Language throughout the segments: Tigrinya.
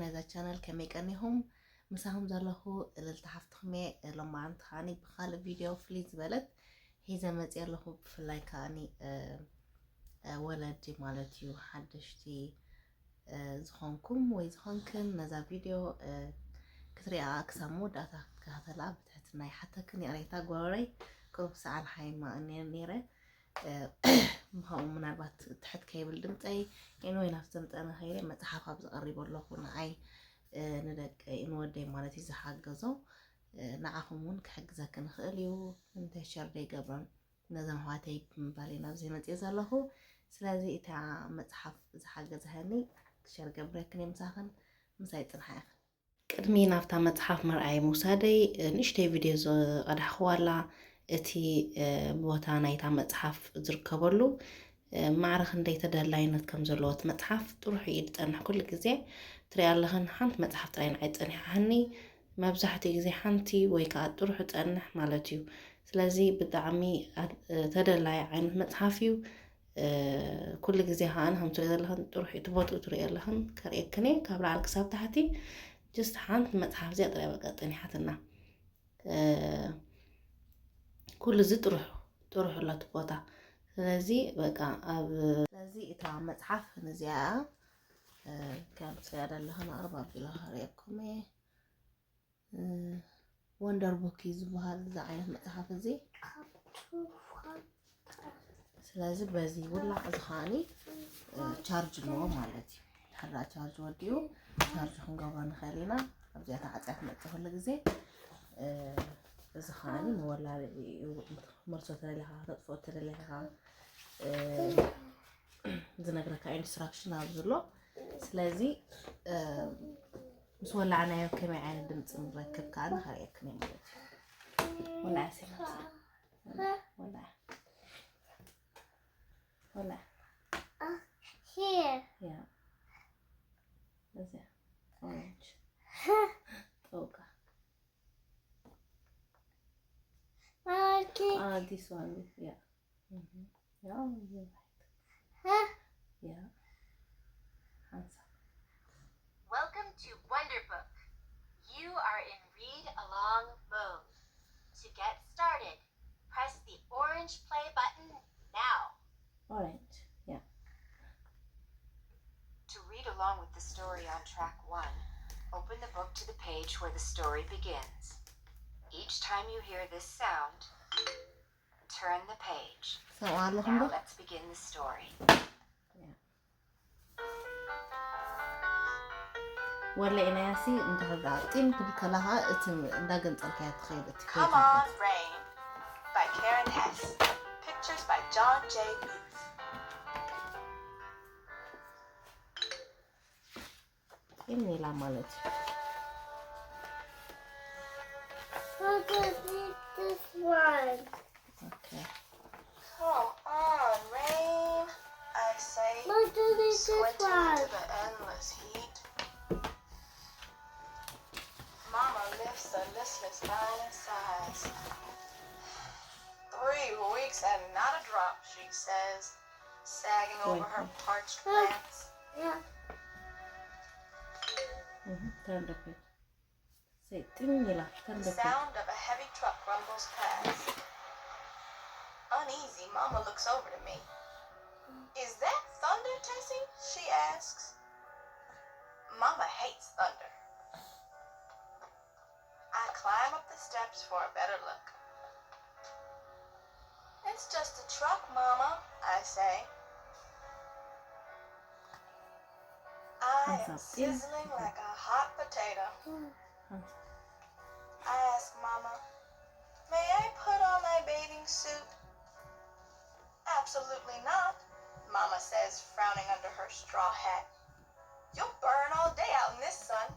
ነዛ ቻነል ከመይ ቀኒኹም? ምሳኹም ዘለኹ እልልታ ሓፍትኹም እየ። ሎማዓንቲ ከዓኒ ብኻልእ ቪድዮ ፍልይ ዝበለት ሒዘ መፅየ ኣለኹ። ብፍላይ ከዓኒ ወለዲ ማለት እዩ ሓደሽቲ ዝኾንኩም ወይ ዝኾንክን ነዛ ቪድዮ ክትሪኣ ክሳብ መወዳእታ ክትከታተላ ብትሕትና ይሓተክን። ይቕሬታ ጓሮረይ ቁሩብ ሰዓል ሓይማ ነይረ። ብኸምኡ ምናልባት ትሕት ከይብል ድምፀይ ኤንወይ ናብቲ ዘምፀነ ከይደ መፅሓፍ ኣብ ዝቐሪቦ ኣለኹ ንዓይ ንደቀይ ንወደይ ማለት እዩ ዝሓገዞ። ንዓኹም እውን ክሕግዘክን ይኽእል እዩ። እንተ ሸር ደይገብሮን ነዘን ኣሕዋተይ ብምባል እየ ናብዚ መፅየ ዘለኹ። ስለዚ እታ መፅሓፍ ዝሓገዝሃኒ ሸር ገብረክን እየ ምሳኽን ምሳይ ፅንሓ ኢኽን። ቅድሚ ናብታ መፅሓፍ ምርኣይ ምውሳደይ ንእሽተይ ቪድዮ ዝቐዳሕክዋ ኣላ። እቲ ቦታ ናይታ መፅሓፍ ዝርከበሉ ማዕረ ክንደይ ተደላይነት ከም ዘለዎ እቲ መፅሓፍ ጥሩሕ እዩ ዝፀንሕ። ኩሉ ግዜ ትሪኣ ኣለኽን ሓንቲ መፅሓፍ ጥራይ ንዓይ ፀኒሓኒ። መብዛሕትኡ ግዜ ሓንቲ ወይ ከዓ ጥሩሕ ዝፀንሕ ማለት እዩ። ስለዚ ብጣዕሚ ተደላይ ዓይነት መፅሓፍ እዩ። ኩሉ ግዜ ከዓ ከም ትሪኦ ዘለኽን ጥሩሕ እዩ። እቲ ቦትኡ ትሪኦ ኣለኽን ከርእየክን እየ ካብ ላዕሊ ክሳብ ታሕቲ። ጅስት ሓንቲ መፅሓፍ እዚኣ ጥራይ በቃ ፀኒሓትና። ኩሉ እዚ ጥሩሕ ጥሩሕ ኣሎ እቲ ቦታ። ስለዚ በቃ ኣብ ስለዚ እታ መፅሓፍ ንዚኣ ከም ትሪኣ ዘለኽን ኣቕርብ ኣቢለ ከርእየኩም እየ። ወንደር ቡክ እዩ ዝበሃል እዚ ዓይነት መፅሓፍ እዚ። ስለዚ በዚ ውላዕ እዚ ከዓኒ ቻርጅ ኣለዎ ማለት እዩ። ድሕራ ቻርጅ ወዲኡ ቻርጅ ክንገብሮ ንኽእል ኢና። ኣብዚኣ ተዓፅያ ትመፅእ ኩሉ ግዜ። እዚ ከዓኒ መወላልዒ እዩ። መልሶ ተደሊኻ ተጥፍኦ ተደሊኻ ዝነግረካ ኢንስትራክሽን ኣብዚ ኣሎ። ስለዚ ምስ ወላዕናዮ ከመይ ዓይነት ድምፂ ንረክብ ከዓ ንኸርእየክን እየ ማለት እዩ። ወላዕ ሴ ወላዕ ወላዕ Here. ያ እዚያ ኦሬንጅ ጠውቃ Okay. Ah, this one. Yeah. Mm-hmm. Yeah, you're right. Huh? Yeah. Hands up. Welcome to Wonderbook. You are in read along mode. To get started, press the orange play button now. Orange. Yeah. To read along with the story on track one, open the book to the page where the story begins. Each time you hear this sound, turn the page. ሰምዓ ኣለኹም ዶ? Now let's begin the story. ወለዒናያ ሲ እንድሕር ደኣ ጢም ክብል ከላ ከዓ እቲ እንዳገንጸልካያ ትኸይድ እቲ Come On Rain by Karen Hess. Pictures by John J. Booth. ጢም ኢላ ማለት እዩ። Look at this one. Okay. Come on, Rain, I say, Look at this squinting one. Into the endless heat. Mama lifts a listless vine and sighs. Three weeks and not a drop, she says, sagging over her parched Wait. Plants. Yeah. Mhm, turn the page. Say ጢም ኢላ turn The the page. Sound of a heavy truck rumbles past. Uneasy, Mama looks over to me. Is that thunder, Tessie? She asks. Mama hates thunder. I climb up the steps for a better look. It's just a truck, Mama, I say. I am sizzling like a hot potato. I ask Mama, may I put on my bathing suit? Absolutely not, Mama says, frowning under her straw hat. You'll burn all day out in this sun.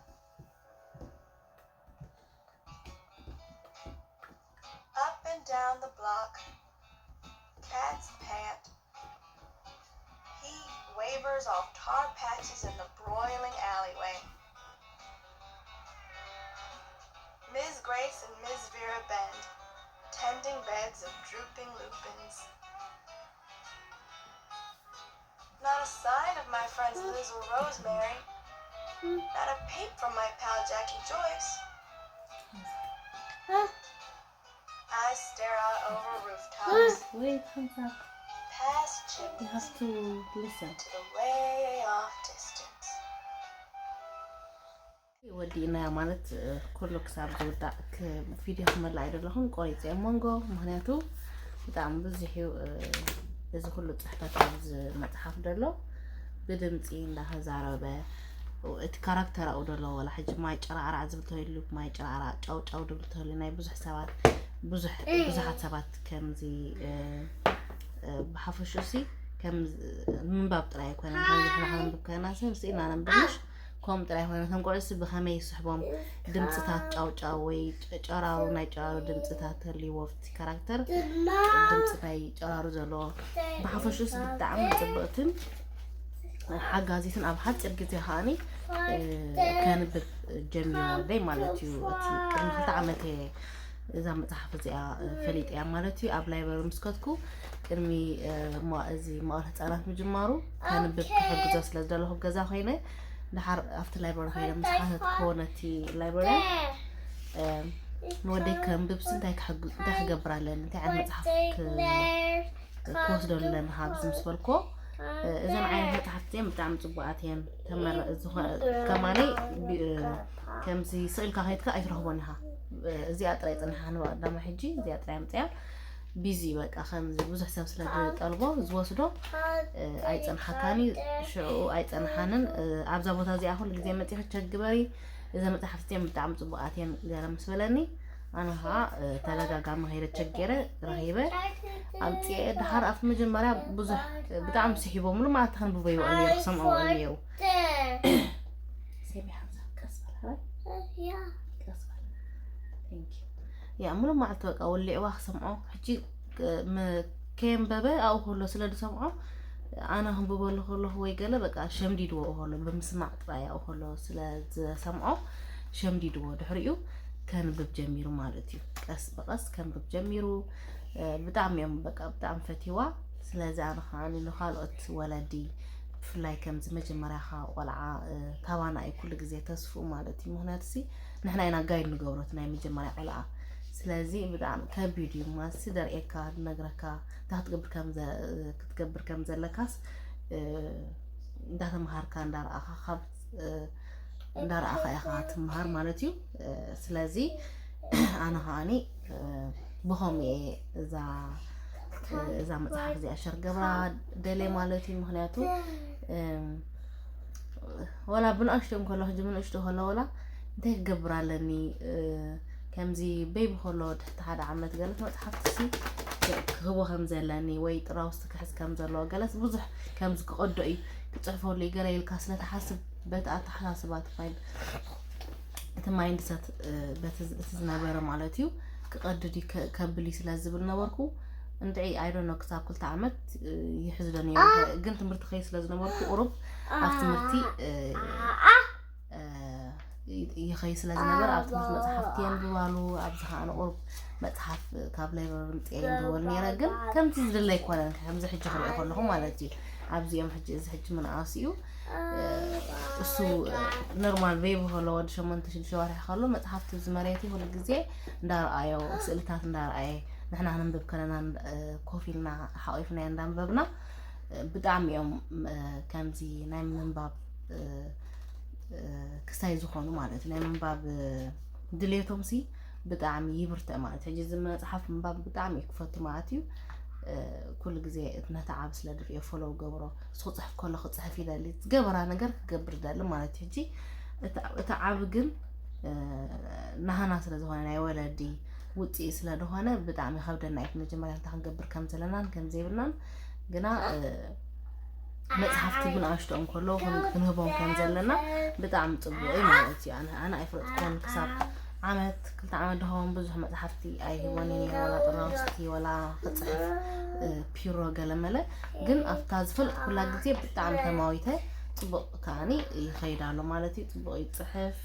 Up and down the block, cats pant. Heat wavers off tar patches in the broiling alleyway. Miss Grace and Miss Vera bend, tending beds of drooping lupins. Not a sign of my friends Liz or Rosemary. Got a peep from my pal Jackie Joyce. I stare out over rooftops, Wait, Hamza. past You chimneys, have to listen. to the way off distance. ወዲእና ማለት ኩሉ ክሳብ ዝውዳእ ቪድዮ ክመላእ ኣይደለኹም ቆሪፀ እየ መንጎ። ምክንያቱ ብጣዕሚ ብዙሕ እዩ እዚ ኩሉ ፅሕፈት ኣብዚ መፅሓፍ ደሎ ብድምፂ እንዳተዛረበ እቲ ካራክተር ኣብኡ ደሎ ወላ ሕጂ ማይ ጨራዕራዕ ዝብል ተህሉ ማይ ጨራዕራዕ ጫው ጫው ድብል ተህሉ ናይ ብዙሕ ሰባት ብዙሕ ብዙሓት ሰባት ከምዚ ብሓፈሹ ሲ ከም ምንባብ ጥራይ ኣይኮነን። ከምዚ ንሕና ከነንብብ ከለና ሲ ስኢልና ነንብብ ምሽ ከምኡ ጥራይ ኣይኮነን። እቶም ቆልዑ ሲ ብኸመይ ይስሕቦም ድምፅታት ጫውጫው ወይ ጨራሩ ናይ ጨራሩ ድምፅታት ተልዎ ኣብቲ ካራክተር ድምፂ ናይ ጨራሩ ዘለዎ ብሓፈሹ ሲ ብጣዕሚ ፅብቕትን ሓጋዚትን ኣብ ሓፂር ግዜ ከዓኒ ከንብብ ጀሚሩ ወደይ ማለት እዩ። እቲ ቅድሚ ክልተ ዓመት እየ እዛ መፅሓፍ እዚኣ ፈሊጠያ ማለት እዩ። ኣብ ላይብረሪ ምስ ከድኩ ቅድሚ እዚ መዋእለ ህፃናት ምጅማሩ ከንብብ ክሕግዞ ስለ ዝደለኹ ገዛ ኮይነ ድሓር ኣብቲ ላይብረሪ ኮይነ ምስ ሓተትክዎ ነቲ ላይብረሪ ንወደይ ከንብብ ሲ እንታይ ክገብር ኣለኒ እንታይ ዓይነት መፅሓፍ ክወስደሉ ኣለኒ ካብ ምስ በልኮ እዘን ዓይነት መፅሓፍቲ እዚአን ብጣዕሚ ፅቡቃት እየን። ከማነይ ከምዚ ስኢልካ ከይድካ ኣይትረኽቦን ኢኻ። እዚኣ ጥራይ ፅንሓ ንባ ቀዳማይ ሕጂ እዚኣ ጥራይ ኣምፅያ ቢዚ በቃ ከምዚ ብዙሕ ሰብ ስለ ዝጠልቦ ዝወስዶ ኣይፀንሓካኒ ሽዑ ኣይፀንሓንን። ኣብዛ ቦታ እዚኣ ኩሉ ግዜ መፂኺ ቸክ ግበሪ እዘ መፅሓፍቲ እዚአን ብጣዕሚ ፅቡቃት እየን ገለ ምስ በለኒ ኣነ ከዓ ተደጋጋሚ ከይደ ቸክ ገይረ ረኺበ ኣምፅአ። ድሓር ኣብቲ መጀመርያ ብዙሕ ብጣዕሚ ስሒቦምሉ ማለት ከንብቦ ይውዕል ነይሩ ክሰምዖ ይውዕል ነይሩ። ሰሚሓ ቀስ በል ሓራይ ቀስ በል ያ ሙሉ መዓልቲ በቃ ወሊዕዋ ክሰምዖ ሕጂ ከየንበበ ኣብኡ ከሎ ስለ ዝሰምዖ ኣነ ክንብበሉ ከለኹ ወይ ገለ በቃ ሸምዲድዎ ከሎ ብምስማዕ ጥራይ ኣብኡ ከሎ ስለ ዝሰምዖ ሸምዲድዎ ድሕሪኡ ከንብብ ጀሚሩ ማለት እዩ። ቀስ ብቀስ ከንብብ ጀሚሩ ብጣዕሚ እዮም በቃ ብጣዕሚ ፈትይዋ። ስለዚ ኣነ ከዓ ንካልኦት ወለዲ ብፍላይ ከምዚ መጀመርያኻ ቆልዓ ታባና እዩ ኩሉ ግዜ ተስፍኡ ማለት እዩ። ምክንያቱ ሲ ንሕና ኢና ጋይድ ንገብሮ እቲ ናይ መጀመርያ ቆልዓ። ስለዚ ብጣዕሚ ከቢድ እዩ ማሲ ደርእየካ ድነግረካ እንታይ ክትገብር ከም ክትገብር ከም ዘለካስ እንዳተምሃርካ እንዳረኣኻ ካብ እንዳረኣኻ ኢኻ ትምሃር ማለት እዩ። ስለዚ ኣነ ከዓኒ ብኸምኡ እየ እዛ እዛ መፅሓፍ እዚኣ ሸር ገብራ ደልየ ማለት እዩ። ምክንያቱ ወላ ብንኣሽቶ ከሎ ሕጂ ብንእሽቶ ከሎ ወላ እንታይ ክገብር ኣለኒ ከምዚ ቤቢ ከሎ ትሕቲ ሓደ ዓመት ገለት መፅሓፍቲ ሲ ክህቦ ከም ዘለኒ ወይ ጥራውስቲ ክሕዝ ከም ዘለዎ ገለስ ብዙሕ ከምዚ ክቐዶ እዩ ክፅሕፈሉ እዩ ገለ ኢልካ ስለትሓስብ በቲ ኣተሓሳስባ እቲ ማይንድሰት በቲ ዝነበረ ማለት እዩ ክቐድድ ከብል ስለ ዝብል ነበርኩ እንድዒ ኣይዶኖ ክሳብ ክልተ ዓመት ይሕዝዶ ነይሩ ግን ትምህርቲ ከይ ስለ ዝነበርኩ ቁሩብ ኣብ ትምህርቲ ይኸይ ስለ ዝነበር ኣብ ትምህርቲ መፅሓፍቲ የንብባሉ ኣብዚ ከዓ ንቁሩብ መፅሓፍ ካብ ላይብረሪ ምፅአ የንብበሉ ነይረ ግን ከምቲ ዝድለ ኣይኮነን ከምዚ ሕጂ ክሪኦ ከለኹ ማለት እዩ ኣብዚኦም ሕጂ እዚ ሕጂ ምንኣስ እዩ እሱ ኖርማል ቤቢ ከሎ ወዲ ሸሞንተ ሽዱሽተ ወርሒ ከሎ መፅሓፍቲ ኣብዚ መሬት ኩሉ ግዜ እንዳረኣዮ ስእልታት እንዳረኣየ ንሕና ክንንብብ ከለና ኮፍ ኢልና ሓቂፍናዮ እንዳንበብና ብጣዕሚ እዮም ከምዚ ናይ ምንባብ ክስታይ ዝኾኑ ማለት ናይ ምንባብ ድሌቶም ሲ ብጣዕሚ ይብርትዕ ማለት ሕጂ እዚ መፅሓፍ ምንባብ ብጣዕሚ ክፈቱ ማለት እዩ ኩሉ ግዜ ነቲ ዓብ ስለ ድርእዮ ፎሎው ገብሮ እሱ ክፅሕፍ ከሎ ክፅሕፍ ይደሊ ዝገበራ ነገር ክገብር ይደሊ ማለት እዩ ሕጂ እቲ ዓብ ግን ናህና ስለ ዝኾነ ናይ ወለዲ ውፅኢ ስለ ዝኾነ ብጣዕሚ ከብደና እዩ መጀመርያ እንታይ ክንገብር ከም ዘለናን ከም ዘይብልናን ግና መፅሓፍቲ ብንኣሽቶ እንከሎ ክንህቦም ከም ዘለና ብጣዕሚ ፅቡቅ እዩ ማለት እዩ ኣነ ኣይፍለጥኩን ክሳብ ዓመት ክልተ ዓመት ድኸውን ብዙሕ መፅሓፍቲ ኣይህቦን ነይረ ወላ ጥራውስቲ ወላ ክፅሕፍ ፒሮ ገለመለ ግን ኣብታ ዝፈለጥኩላ ግዜ ብጣዕሚ ተማዊተ ፅቡቅ ከዓኒ ይኸይድ ኣሎ ማለት እዩ ፅቡቅ ይፅሕፍ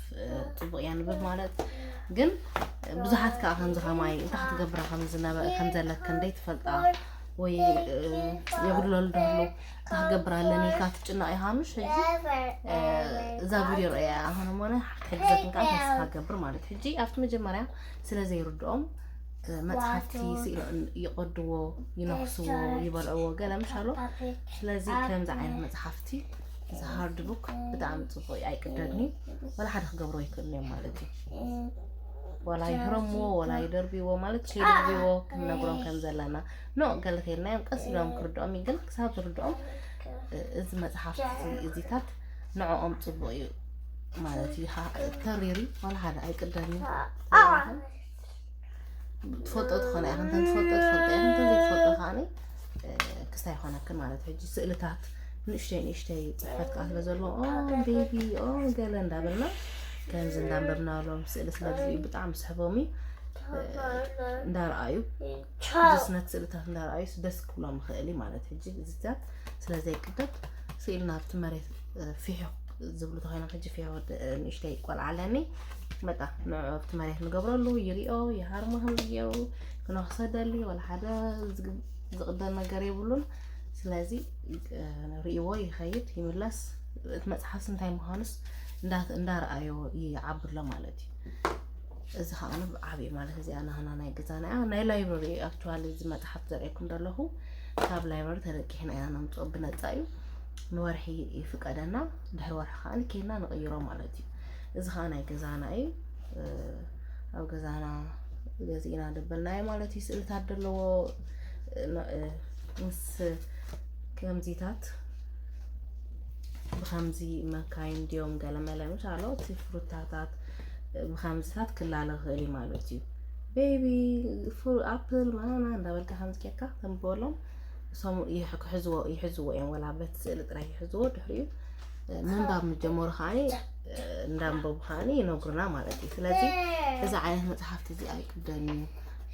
ፅቡቅ የንብብ ማለት ግን ብዙሓት ከዓ ከምዚ ከማይ እንታይ ክትገብራ ከምዘለክን ደይትፈልጣ ወይ የጉድለሉ ደሎ ክገብር ኣለኒ ኢልካ ትጭነቕ ኢኻ ምሽ? ሕጂ እዛ ቪድዮ ርእያ ኣሁን ሞነ ክትሕግዘክን ከዓ ተስፋ ገብር ማለት። ሕጂ ኣብቲ መጀመርያ ስለ ዘይርድኦም መፅሓፍቲ ስኢሎም ይቐድዎ፣ ይነክስዎ፣ ይበልዕዎ ገለ ምሽ ኣሎ። ስለዚ ከምዚ ዓይነት መፅሓፍቲ፣ እዚ ሃርድ ቡክ ብጣዕሚ ፅቡቅ እዩ፣ ኣይቅደድን እዩ። ወላ ሓደ ክገብሮ ይክእልን እዮም ማለት እዩ። ወላ ይህረምዎ ወላ ይደርብዎ ማለት ከይደርብዎ ክንነግሮም ከም ዘለና ኖ ገለ ከይድናዮም ቀስ ኢሎም ክርድኦም እዩ። ግን ክሳብ ዝርድኦም እዚ መፅሓፍ እዚታት ንዕኦም ፅቡቅ እዩ ማለት እዩ። ተሪሪ ወላ ሓደ ኣይቅደድን እዩ። ትፈልጦ ትኾና ኢኻ፣ እንተ ትፈልጦ ትፈልጦ ኢኻ፣ እንተ ዘይትፈልጦ ከዓኒ ክስታይ ይኾነክን ማለት እዩ። ሕጂ ስእልታት ንእሽተይ ንእሽተይ ፅሕፈት ከዓ ስለ ዘለዎ ኦ ቤቢ ኦ ገለ እንዳበልና ከምዚ እንዳንበብናሎም ስእሊ ስለ ዝርእዩ ብጣዕሚ ስሕቦም እዩ። እንዳረኣዩ ጅስ ነቲ ስእልታት እንዳረኣዩ ደስ ክብሎም ይኽእል እዩ ማለት። ሕጂ እዚታት ስለ ዘይቅደድ ስኢልና ኣብቲ መሬት ፊሑ ዝብሉ ተኾይኖም ሕጂ ፊሑ ንእሽተይ ቆልዓ ኣለኒ መጣ ንዑ ኣብቲ መሬት ንገብረሉ ይሪኦ ይሃርሞ ከም ዝገይሩ ክነኽሰደሊ ወላ ሓደ ዝቅደድ ነገር የብሉን። ስለዚ ርእይዎ ይኸይድ ይምለስ። እቲ መፅሓፍስ እንታይ ምዃኑስ እንዳረኣዮ ይዓብሎ ማለት እዩ። እዚ ከዓ ብዓብዩ ማለት እዚኣ ናህና ናይ ገዛና እያ። ናይ ላይብረሪ ኣክቹዋሊ እዚ መፅሓፍ ዘርእየኩም ዘለኹ ካብ ላይብረሪ ተለቂሕና ኢና ነምፅኦ ብነፃ እዩ። ንወርሒ ይፍቀደና ድሕሪ ወርሒ ከዓ ኬና ንቕይሮ ማለት እዩ። እዚ ከዓ ናይ ገዛና እዩ። ኣብ ገዛና ገዚእና ደበልናዮ ማለት እዩ። ስእልታት ዘለዎ ምስ ከምዚታት ብከምዚ መካይን ድዮም ገለመለ ምሽ ኣሎ እቲ ፍሩታታት ብከምዚታት ክላለ ክእል እዩ ማለት እዩ። ቤቢ ኣፕል ማናና እንዳበልካ ከምዚ ጌርካ ተንብበሎም እሶም ይሕዝዎ እዮም። ወላ በቲ ስእሊ ጥራይ ይሕዝዎ ድሕሪኡ ምንባብ ምጀመሩ ከዓኒ እንዳንበቡ ከዓኒ ይነግሩና ማለት እዩ። ስለዚ እዚ ዓይነት መፅሓፍቲ እዚ ኣይቅደን እዩ።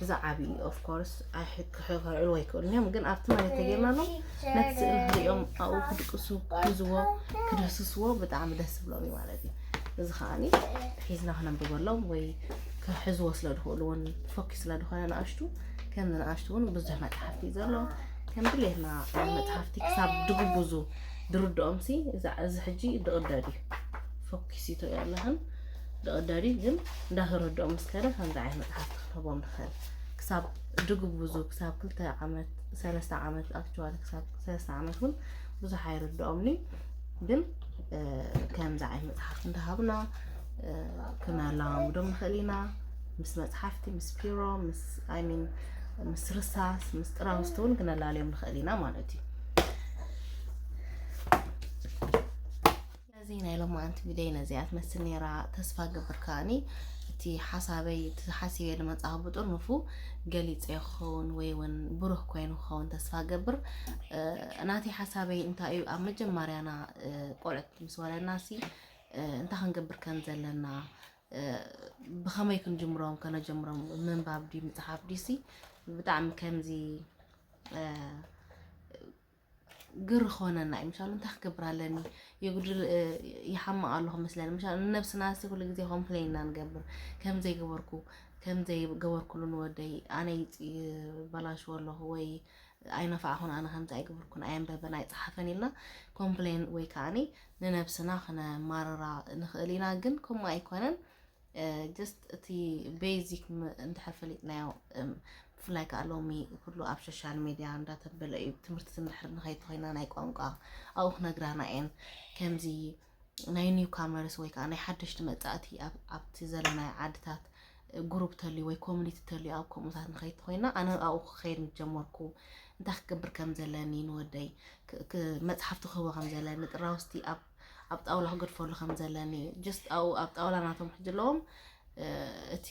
እዚ ዓብዪ ኦፍኮርስ ክሕልዎ ኣይክእሉን እዮም። ግን ኣብቲ መሬት ተጌርናሎም ነቲ ስእሊ ክሪኦም ኣብኡ ክድቅሱ ክሕዝዎ ክድህስስዎ ብጣዕሚ ደስ ዝብሎም እዩ ማለት እዩ። እዚ ከዓኒ ሒዝና ክነንብበሎም ወይ ክሕዝዎ ስለ ድኽእሉ እውን ፎኪስ ስለ ድኾነ ንኣሽቱ ከምዚ ንኣሽቱ እውን ብዙሕ መፅሓፍቲ እዩ ዘሎ። ከም ድሌትና መፅሓፍቲ ክሳብ ድግብዙ ድርድኦም ሲ እዚ ሕጂ ድቕደድ እዩ። ፎኪስ ይቶ ኣለኽን ድቕደድ እዩ። ግን እንዳተረድኦም ምስ ከደ ከምዚ ዓይነት መፅሓፍቲ ክንህቦም ንኽእል ክሳብ ድግብዙ ክሳብ ክልተ ዓመት ሰለስተ ዓመት ኣክቹዋሊ ክሳብ ሰለስተ ዓመት እውን ብዙሕ ኣይርድኦምኒ። ግን ከምዚ ዓይነት መፅሓፍ እንዳሃብና ክነላማምዶም ንኽእል ኢና። ምስ መፅሓፍቲ ምስ ፒሮ ምስ ኣይሚን ምስ ርሳስ ምስ ጥራውስቲ እውን ክነላለዮም ንኽእል ኢና ማለት እዩ። ስለዚ ናይ ሎማዓንቲ ቪድዮ ነዚኣ ትመስል ነይራ። ተስፋ ገብር ከዓኒ እቲ ሓሳበይ እቲ ሓሲበ ዝመፅኣ ብጥርንፉ ገሊፀ ክኸውን ወይ እውን ብሩህ ኮይኑ ክኸውን ተስፋ ገብር። ናተይ ሓሳበይ እንታይ እዩ ኣብ መጀመርያና ቆልዕት ምስ ወለና ሲ እንታይ ክንገብር ከም ዘለና ብኸመይ ክንጅምሮም ከነጀምሮም ምንባብ ድዩ ምፅሓፍ ድዩ ሲ ብጣዕሚ ከምዚ ግር ኾነና እዩ ምሻሉ እንታይ ክገብር ኣለኒ የጉድል ይሓምቕ ኣለኹ መስለኒ ምሻሉ ንነብስና ሲ ኩሉ ግዜ ኮምፕሌን ኢና ንገብር ከም ዘይገበርኩ ከም ዘይገበርኩሉ ንወደይ ኣነ ይበላሽዎ ኣለኹ ወይ ኣይነፋዕኹን ኣነ ከምዚ ኣይገበርኩን ኣየንበበን ኣይፀሓፈን ኢልና ኮምፕሌን ወይ ከዓኒ ንነብስና ክነማርራ ንኽእል ኢና ግን ከምኡ ኣይኮነን just እቲ ቤዚክ እንድሕር ፈሊጥናዮ ብፍላይ ከዓ ሎሚ ኩሉ ኣብ ሶሻል ሜድያ እንዳተበለ እዩ ትምህርቲ እንድሕር ንኸይድ ተኮይና ናይ ቋንቋ ኣብኡ ክነግራና እየን ከምዚ ናይ ኒው ካመርስ ወይ ከዓ ናይ ሓደሽቲ መፃእቲ ኣብቲ ዘለናዮ ዓድታት ጉሩፕ ተልዩ ወይ ኮሚኒቲ ተልዩ ኣብ ከምኡታት ንኸይድ ተኮይና ኣነ ኣብኡ ክኸይድ ምስ ጀመርኩ እንታይ ክገብር ከም ዘለኒ ንወደይ መፅሓፍቲ ክህቦ ከም ዘለኒ ጥራውስቲ ኣብ ኣብ ጣውላ ክገድፈሉ ከም ዘለኒ just ኣብኡ ኣብ ጣውላ ናቶም ሕጂ ኣለዎም እቲ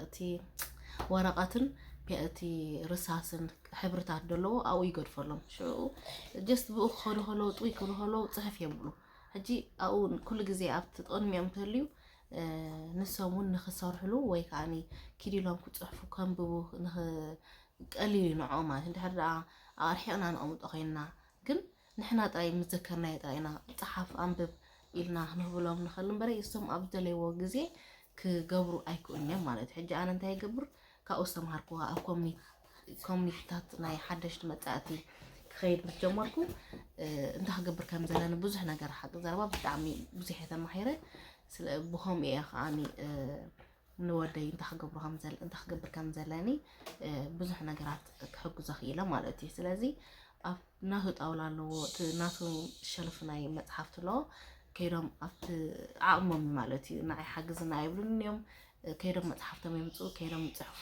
እቲ ወረቐትን እቲ ርሳስን ሕብርታት ዘለዎ ኣብኡ ይገድፈሎም ሽዑ just ብኡ ክኸዱ ከለዉ ጥውይ ክብሉ ከለዉ ፅሕፍ የብሉ ሕጂ ኣብኡ ኩሉ ግዜ ኣብቲ ቅድሚኦም ተልዩ ንሶም እውን ንክሰርሕሉ ወይ ከዓ ኪድ ኢሎም ክፅሕፉ ከንብቡ ቀሊል እዩ ንዕኦም ማለት እንድሕር ደኣ ኣርሒቕና ነቐምጦ ኮይንና ግን ንሕና ጥራይ ምስ ዘከርናዮ ጥራይ ኢና ጸሓፍ ኣንብብ ኢልና ክንህብሎም ንኽእል እምበረ እሶም ኣብ ዝደለይዎ ግዜ ክገብሩ ኣይክእሉን እዮም ማለት እዩ። ሕጂ ኣነ እንታይ ይገብር ካብኡ ዝተምሃርኩዋ ኣብ ኮሚኒቲታት ናይ ሓደሽቲ መጻእቲ ክኸይድ ምስ ጀመርኩ እንታይ ክገብር ከም ዘለኒ ብዙሕ ነገር ሓቂ ዘረባ ብጣዕሚ ብዙሕ እየ ተማሂረ። ብኸምኡ እየ ከዓኒ ንወደይ እንታይ ክገብሩ እንታይ ክገብር ከም ዘለኒ ብዙሕ ነገራት ክሕግዞ ክኢለ ማለት እዩ። ስለዚ ኣብ ናቱ ጣውላ ኣለዎ፣ እቲ ናቱ ሸልፍ ናይ መፅሓፍቲ ኣለዎ። ከይዶም ኣብቲ ዓቕሞም ማለት እዩ፣ ንዓይ ሓግዝና ኣይብሉን እዮም። ከይዶም መፅሓፍቶም የምፅኡ፣ ከይዶም ይፅሕፉ።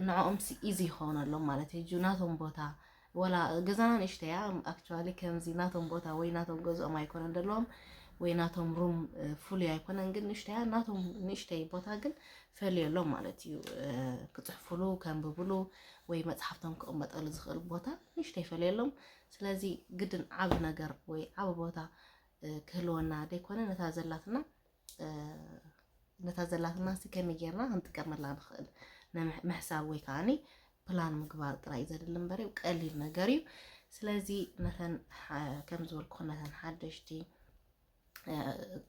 ንዕኦም ኢዚ ይኾነሎም ማለት እዩ። ናቶም ቦታ ወላ ገዛና ንእሽተያ ኣክቹዋሊ ከምዚ ናቶም ቦታ ወይ ናቶም ገዝኦም ኣይኮነን ዘለዎም ወይ ናቶም ሩም ፍሉይ ኣይኮነን፣ ግን ንእሽተያ ናቶም ንእሽተይ ቦታ ግን ፈልየሎም ማለት እዩ። ክፅሕፉሉ፣ ከንብብሉ ወይ መፅሓፍቶም ክቕመጠሉ ዝኽእል ቦታ ንእሽተይ ፈልየሎም። ስለዚ ግድን ዓቢ ነገር ወይ ዓቢ ቦታ ክህልወና ደይኮነ ነታ ዘላትና ነታ ዘላትና ሲ ከመይ ጌርና ክንጥቀመላ ንኽእል ምሕሳብ ወይ ከዓኒ ፕላን ምግባር ጥራይ ዘድሊ እምበር እዩ፣ ቀሊል ነገር እዩ። ስለዚ ነተን ከም ዝበልኩ ነተን ሓደሽቲ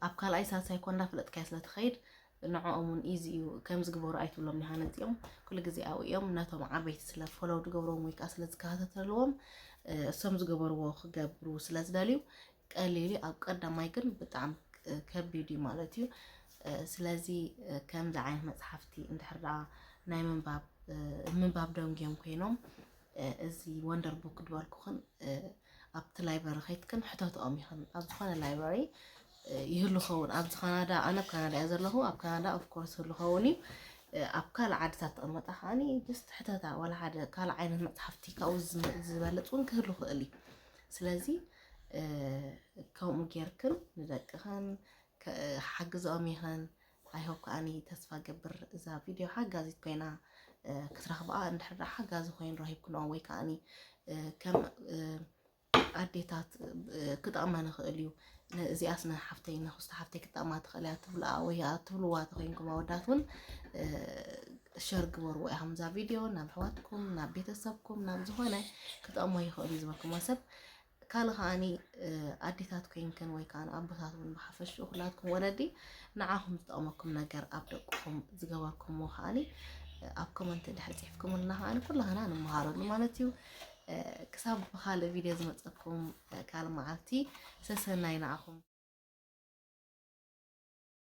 ኣብ ካልኣይ ሳልሳይ ኮ እንዳፍለጥካዮ ስለ ትኸይድ ንዕኦም እውን ኢዚ እዩ። ከም ዝግበሩ ኣይትብሎም ኒሃነፂኦም ኩሉ ግዜ ኣብኡ እዮም። ነቶም ዓበይቲ ስለ ፎሎው ዝገብርዎም ወይ ከዓ ስለ ዝከታተልዎም እሶም ዝገበርዎ ክገብሩ ስለ ዝደልዩ ቀሊል እዩ። ኣብ ቀዳማይ ግን ብጣዕሚ ከቢድ እዩ ማለት እዩ። ስለዚ ከምዚ ዓይነት መፅሓፍቲ እንድሕር ደኣ ናይ ምንባብ ምንባብ ደንጉዮም ኮይኖም እዚ ወንደር ቡክ ዝበልኩኽን ኣብቲ ላይብረሪ ከይትክን ሕተትኦም ይኽን ኣብ ዝኾነ ላይብረሪ ይህሉ ኸውን። ኣብዚ ካናዳ ኣነ ኣብ ካናዳ እያ ዘለኹ። ኣብ ካናዳ ኦፍኮርስ ህሉ ኸውን እዩ። ኣብ ካልእ ዓድታት ተቐመጣ ከዓኒ ጅስት ሕተታ ዋላ ሓደ ካልእ ዓይነት መፅሓፍቲ ካብኡ ዝበለፅ እውን ክህሉ ክእል እዩ። ስለዚ ከምኡ ጌርክን ንደቅኽን ሓግዝኦም ይኽን። ኣይሆፕ ከዓኒ ተስፋ ገብር እዛ ቪድዮ ሓጋዚት ኮይና ክትረኽብኣ እንድሕር ሓጋዚ ኮይኑ ረሂብክንኦ ወይ ከዓኒ ከም ኣዴታት ክጠቕመን ይኽእል እዩ። እዚኣስ ንሓፍተይ ንክስቶ ሓፍተይ ክጠቕማ ትኽእል እያ ትብልዋ ወይ ትብልዋ ተኮይንኩም ኣወዳት እውን ሸር ግበርዎ ኢኹም እዛ ቪድዮ ናብ ኣሕዋትኩም ናብ ቤተሰብኩም ናብ ዝኾነ ክጠቕሞ ይኽእል እዩ ዝበልኩሞ ሰብ ካልእ ከዓኒ ኣዴታት ኮይንክን ወይ ከዓ ኣቦታት እውን ብሓፈሽኡ ኩላትኩም ወለዲ ንዓኹም ዝጠቕመኩም ነገር ኣብ ደቅኹም ዝገበርኩምዎ ከዓኒ ኣብ ኮመንት ድሕር ፅሒፍኩምልና ከዓኒ ኩላህና ንምሃረሉ ማለት እዩ። ክሳብ ብካልእ ቪድዮ ዝመፀኩም ካልእ መዓልቲ ሰሰናይ ንዓኹም።